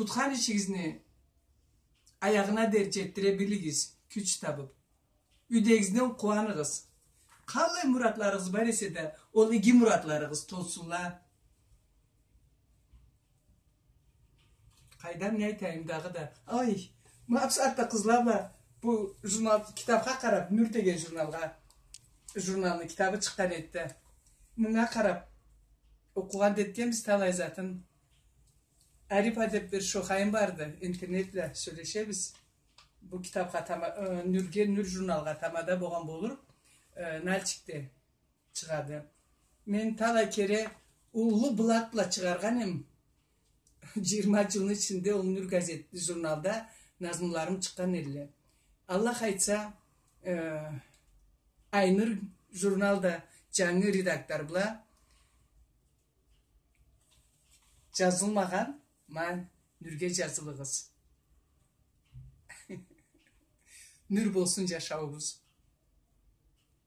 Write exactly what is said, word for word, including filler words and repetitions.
Тутхан ишигизни аягъына дери джетдире билигиз, кюч табыб. Юйдегизни къууаныгъыз. Къаллай муратларыгъыз бар эсе да, ол иги муратларыгъыз толсунла. Къайдам, не айтайым дагъыда. Ай, ма бусагъатда, къызла, бла, бу журнал, китабха къараб, Нюр деген журналгъа, журналны китабы чыкъгъан эди да. Мынга къараб, окъугъан да этгенбиз талай затын. Арифа деб бир шохайым барды, интернет бла сёлешебиз. Бу китабха тама-, э, Нюрге, Нюр журналгъа тамада болгъан болур, э, Нальчикде чыгъады. Мен талай кере уллу блат бла чыгъаргъан эм. Джыйырма джылны ичинде ол Нюр газет, журналда назмуларым чыкъгъан эдиле. Аллах айтса, э, Айнур журналда джангы редактор бла джазылмагъан, ма Нюрге джазылыгъыз. Нюр болсун джашауугъуз.